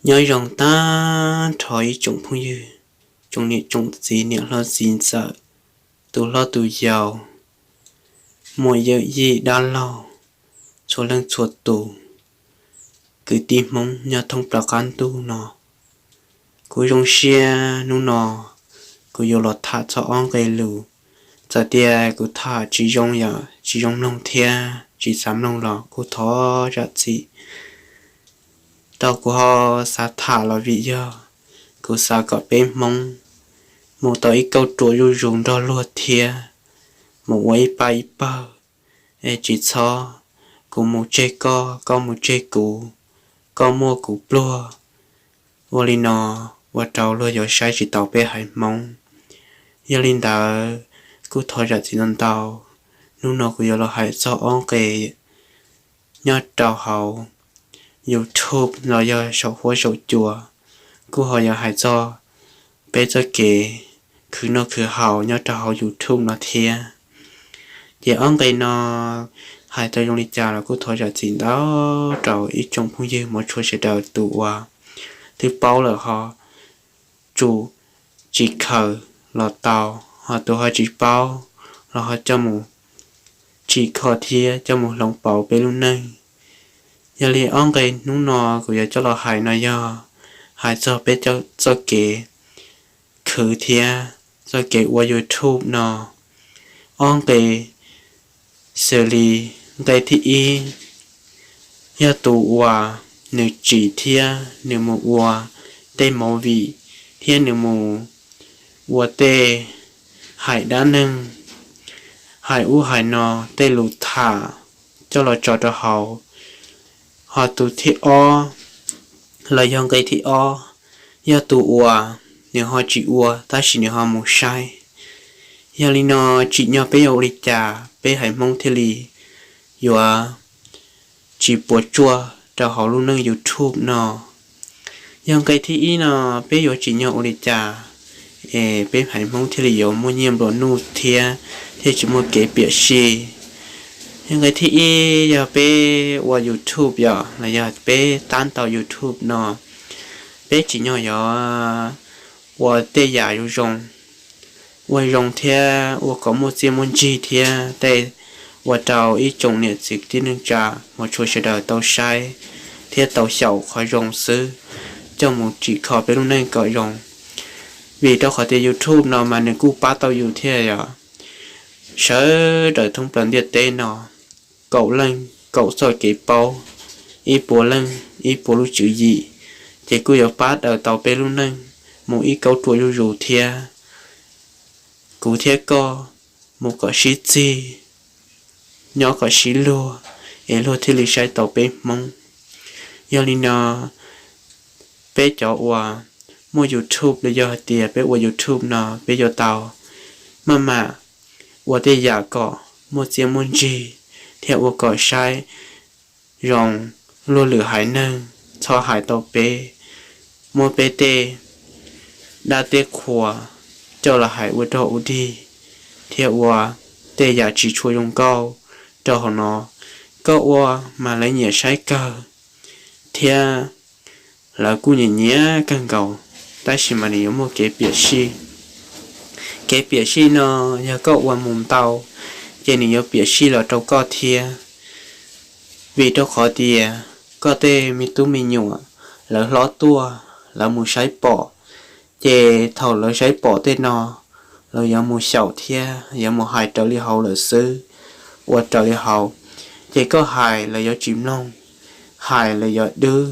Nyob zoo tag nrho ib tsoom phooj ywg, tsoom niam tsoom txiv, niam hlob txiv ntxawm, tus hlob tus yau, muam yawm yij dab laug, txhua leej txhua tus, kwv tij Hmoob nyob thoob plaws qab ntuj no. Kuv zoo siab hnub no kuv yuav los tham txog ob nqe lus. Txawm tias kuv tham tsis zoo, yog tsis zoo mloog thiab tsis xav mloog los kuj thov zam txim. Tau kuv ho xav tham los vim yog kuv xav kom peb Hmoob mus tau ib kauj ruam zuj zus nrog luag thiab mus ua ib pab ib pawg, es tsis txhob kuv mus tseg koj, koj mus tseg kuv, koj muaj kuv pluag. Ua li no ua rau luag yuav saib tsis taus peb haiv Hmoob. Yog li ntawd kuj thov zam txim ntau ntau. Hnub no kuv yuav los hais txog ob nqe nyob rau hauv YouTube los yog saum huab saum cua, kuj ho yuav hais txog peb txoj kev khwv noj khwv haus nyob rau hauv YouTube no thiab. Ces ob nqe no hais tau zoo li cas los kuj thov zam txim ntau rau ib tsoom phooj ywg hmov tshua sawv daws. Tus uas twb paub lawm ho tsum tsim khaws los tau, ho tus ho tsis paub los ho coj mus tsim kho thiab coj mus hloov pauv peb lub neej. Yog li ob nqe hnub no kuv yuav coj los hais no yog hais txog peb txoj kev khwv thiab txoj kev ua YouTube no ob nqe, xws li nqe thib ib, yog tus uas nws tsim thiab nws mus ua tej movie thiab nws mus ua tej hais dab neeg, hais ub hais no, tej lus tham coj los tso rau hauv. Ho tus thib ob los yog nqe thib ob, yog tus uas nws ho tsis ua tab sis nws ho mus saib. Yog li no tsim nyog peb yuav ua li cas peb haiv Hmoob thiaj li yuav tsis puas tsuaj rau hauv lub neej YouTube no? Yog nqe thib ib no peb yuav tsim nyog ua li cas es peb haiv Hmoob thiaj li yuav muaj nyiaj nplua nuj thiab thiaj tsis muaj kev piam sij? Yog nqe thib ib, yog peb ua YouTube yom, los yog peb tab ntau YouTube no, peb tsim nyog yuav ua tej yam zoo zoo, ua zoo thiab ua kom muaj txiaj muaj ntsig thiab tej, ua rau ib tsoom niam txiv kwv tij neej tsa hmov tshua sawv daws tau saib thiab tau xyaum qhov zoo xwb, coj mus tsim kho peb lub neej kom zoo. Vim rau qhov tias YouTube no mas nws kuj pab tau yus thiab yom. Sawv daws thoob plaws ntiaj teb no, kaum leej kaum txoj kev paub, ib puas leej ib puas lub tswv yim, ces kuj yuav pab daws tau peb lub neej mus ib kauj ruam zuj zus thiab. Kuv thiab koj mus kom sib txig, nyob kom sib luag, es luag thiaj li saib tau peb Hmoob. Yog li no, peb cov uas muaj YouTube los yog hais tias peb ua YouTube no peb yuav tau maj mam ua tej yam kom muaj txiaj muaj ntsig thiab ua kom saib zoo, luag lwm haiv neeg txhob hais tau peb, muab peb tej dab tej qhuas coj los hais ua dog ua dig thiab ua tej yam tsis tshua zoo nkauj rau hauv no. Koj ua mas lawv nyiam saib kawg thiab lawv kuj nyiam nyiam kawg nkaus, tab sis mas nws yuav muaj kev piam sij. Kev piam sij no yog koj ua mus ntau ces nws yuav piam sij los rau koj thiab. Vim rau qhov tias koj tej me tub me nyuam lawv hlob tuaj, lawv mus saib pom, ces thaum lawv saib pom tej no, lawv yuav mus xyaum thiab yuav mus hais raws li hauv lawm xwb, ua raws li hauv. Ces koj hais lawv yuav tsis mloog, hais lawv yuav dwb,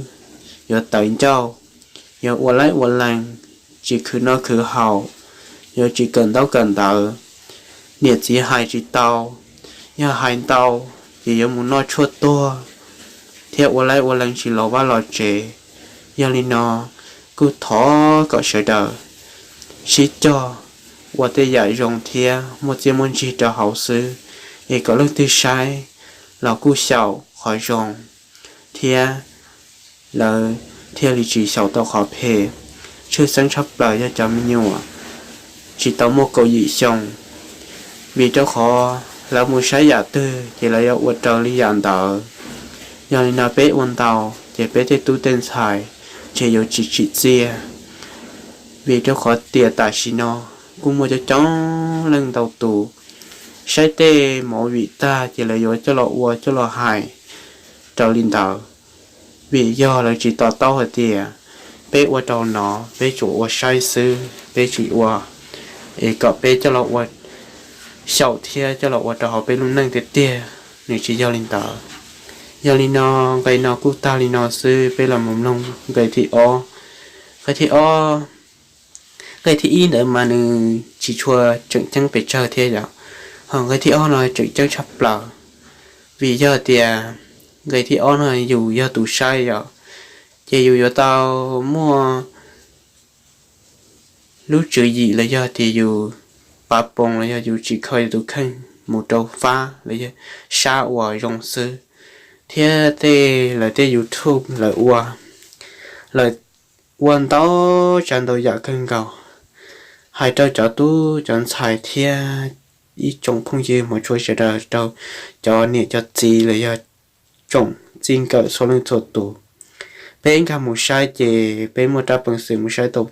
yuav tawv ncauj, yuav ua laib ua lees, tsis khwv noj khwv haus, yuav tsis kawm ntaub kawm ntawv, niam txiv hais tsis tau, yog hais ntau ces yuav mus noj tshuaj tuag thiab ua laib ua lees tsis los vaj los tsev. Yog li no, kuj thov kom sawv daws sib cog ua tej yam zoo thiab muaj txiaj muaj ntsig rau hauv xwb, es kom leej twg saib los kuj xyaum qhov zoo thiab lawv thiaj li tsis xyaum tau qhov phem. Tshwj xeeb tshaj plaws yog cov me nyuam tsis tau muaj kaum yim xyoo, vim rau qhov lawv mus saib yam twg ces lawv yuav ua raws li yam ntawd. Yog li no peb ua ntau ces peb tej tub tej ntxhais ces yuav tsis tsim txiaj, vim rau qhov tias tam sim no kuj muaj coob coob leej ntau tus saib tej movie tag ces lawv yuav coj los ua coj los hais rau li ntawd, vim yog lawv tsis to taub hais tias peb ua rau no peb tsuas ua saib xwb, peb tsis ua es kom peb coj los ua xyaum thiab coj los ua rau hauv peb lub neej tiag tiag, nws tsis yog li ntawd. Yog li no, nqe no kuj tag li no xwb, peb los mus mloog nqe thib ob. Nqe thib ob, nqe thib ib ntawd mas nws tsis tshua tseem ceeb pes tsawg thiab yom, ho nqe thib ob no tseem ceeb tshaj plaws, vim yog tias nqe thib ob no yus yog tus saib yom, ces yus yuav tau muaj lub tswv yim los yog tias yus pav poom los yog yus tsim kho yus tus kheej mus rau fab los yog sab uas zoo xwb, thiab tej lawv tej YouTube lawv ua, lawv ua ntau tsav ntau yam kawg nkaus, hais rau cov tub cov ntxhais thiab ib tsoom phooj ywg hmov tshua sawv daws, rau cov niam cov txiv los yog tsoom txij nkawm txhua leej txhua tus. Peb nkag mus saib ces peb muaj rab peev xwm mus saib tau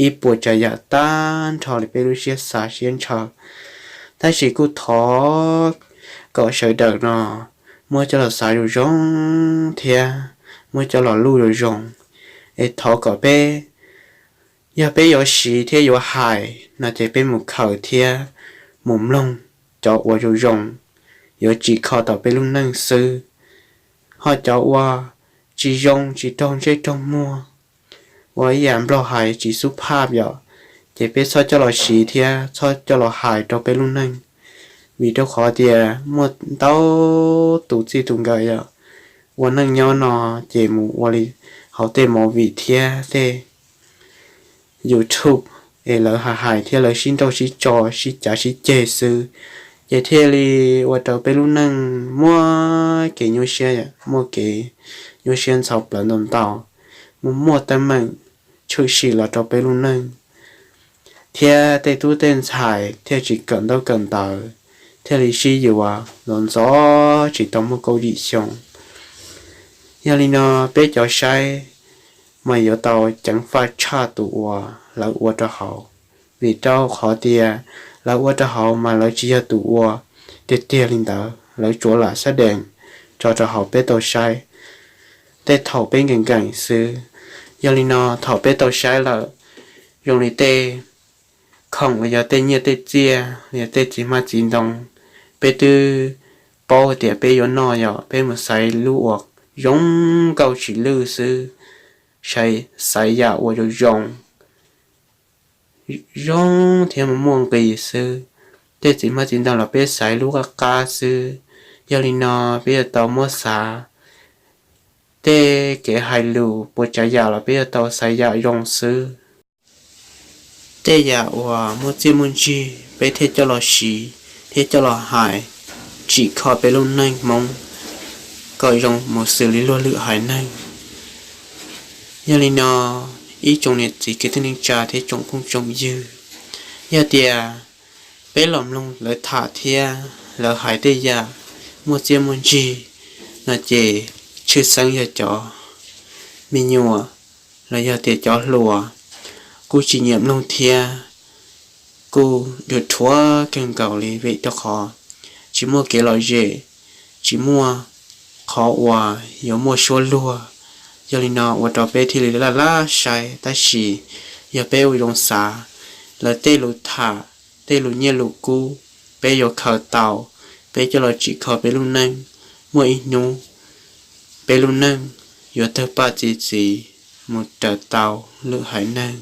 ib puas tsav yam tag nrho li peb lub siab xav siab ntshaw. Tab sis kuj thov kom sawv daws no muab coj los xav zoo zoo thiab muab coj los luj zoo zoo, es thov kom peb, yog peb yuav siv thiab yuav hais no ces peb mus khaws thiab mus mloog cov uas zoo zoo, yuav tsim kho tau peb lub neej xwb. Ho cov uas tsis zoo tsis raug ntsej raug muag, uas ib yam nplog hais tsis xub phaj yom, ces peb txhob coj los siv thiab txhob coj los hais rau peb lub neej, vim rau qhov tias muaj ntau tus txij tus nkawm yom, ua neej nyob no ces mus ua li hauv tej movie thiab tej YouTube es lawv hais hais thiab lawv sib nrauj sib tso sib cav sib ceg xwb, ces thiaj li ua rau peb lub neej muaj kev nyuaj siab, muaj kev nyuaj siab ntxhov plawv ntau ntau, muaj muaj teeb meem tshwm sim los rau peb lub neej. Thiab tej tub tej ntxhais thiaj tsis kawm ntaub kawm ntawv, thiaj li sib yuav los ntxov tsis tau muaj kaum yim xyoo. Yog li no peb cov saib mas yuav tau ceev faj tshaj tus uas lawv ua rau hauv, vim rau qhov tias lawv ua rau hauv mas lawv tsis yog tus ua tiag tiag li ntawd, lawv tsuas lam xab dees tso rau hauv peb tau saib tej thaum peb nkees nkees xwb. Yog li no thaum peb tau saib lawm, zoo li tej khoom los yog tej nyiaj tej txiaj los yog tej txiv hmab txiv ntoo, peb twb paub tias peb yuav noj yom, peb mus xaiv lub uas zoo nkauj tsis lwj xwb, xaiv yam uas zoo zoo, zoo thiab mus muaj nqis xwb. Tej txiv hmab txiv ntoo los peb xaiv lub qab qab xwb. Yog li no peb yuav tau muab xav tej kev hais lus puas tsav yam los peb yuav tau xaiv yam zoo xwb. Tej yam uas muaj txiaj muaj ntsig peb thiaj coj los siv thiab coj los hais tsim kho peb lub neej Hmoob kom zoo mus xws li luag lwm haiv neeg. Yog li no, ib tsoom niam txiv kwv tij neej tsa thiab tsoom phooj tsoom ywg, yog tias peb los mloog lawv tham thiab lawv hais tej yam muaj txiaj muaj ntsig no ces tshwj xeeb yog cov me nyuam los yog tias cov hluas kuj tsis nyiam mloog thiab kuj dhuav dhuav kawg nkaus li vim rau qhov tsis muaj kev lom zem, tsis muaj qhov uas yuav muaj suab luag. Yog li no ua rau peb thiaj li laj laj saib, tab sis yog peb ua zoo xav lawv tej lus tham, tej lus nyiaj lus kub, peb yuav khaws tau, peb coj los tsim kho peb lub neej, muaj ib hnub peb lub neej yuav tawg paj txi txiv mus raws tau lwm haiv neeg.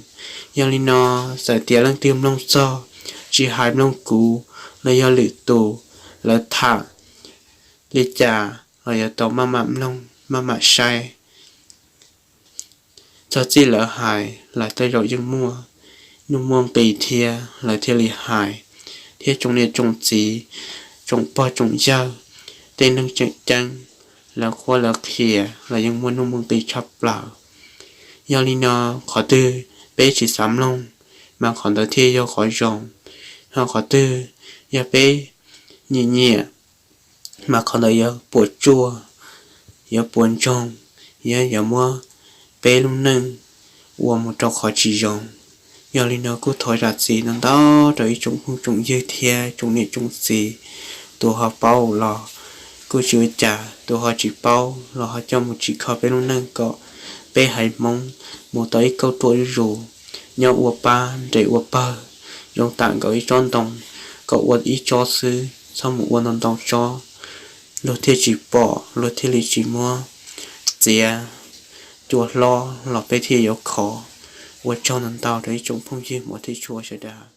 Yog li no, txawm tias leej twg mloog txog, tsis hais mloog kuv los yog lwm tus lawv tham li cas los yuav tau maj mam mloog maj mam saib. Txog txij lawv hais los tej zaum yeej muaj nuj muaj nqis thiab lawv thiaj li hais, thiab tsoom niam tsoom txiv, tsoom pog tsoom yawg, tej neeg tseem ceeb, lawv qhuab lawv qhia los yeej muaj nuj muaj nqis tshaj plaws. Yog li no, qhov twg peb tsis xav mloog mas qhov ntawd thiaj yog qhov zoo, ho qhov twg yog peb nyiam nyiam mas qhov ntawd yuav puas tsuaj, yuav puas ntsoog, yuav yuav muab peb lub neej ua mus rau qhov tsis zoo. Yog li no kuj thov zam txim ntau ntau rau ib tsoom phooj tsoom ywg thiab tsoom niam tsoom txiv, tus ho paub los kuj tsis ua cas, tus ho tsis paub los ho coj mus tsim kho peb lub neej kom peb haiv Hmoob mus tau ib kauj ruam zuj zus, nyob ua pab nres ua pawg, zoo tam nkaus ib tsob ntoo, kom ua ib tsob xwb, txhob mus ua ntau ntau tsob, luag thiaj tsis pom, luag thiaj li tsis muab txiav cua hlob los peb thiaj yuav khov. Ua tsaug ntau ntau rau ib tsoom phooj ywg muam thiab tshua sawv daws.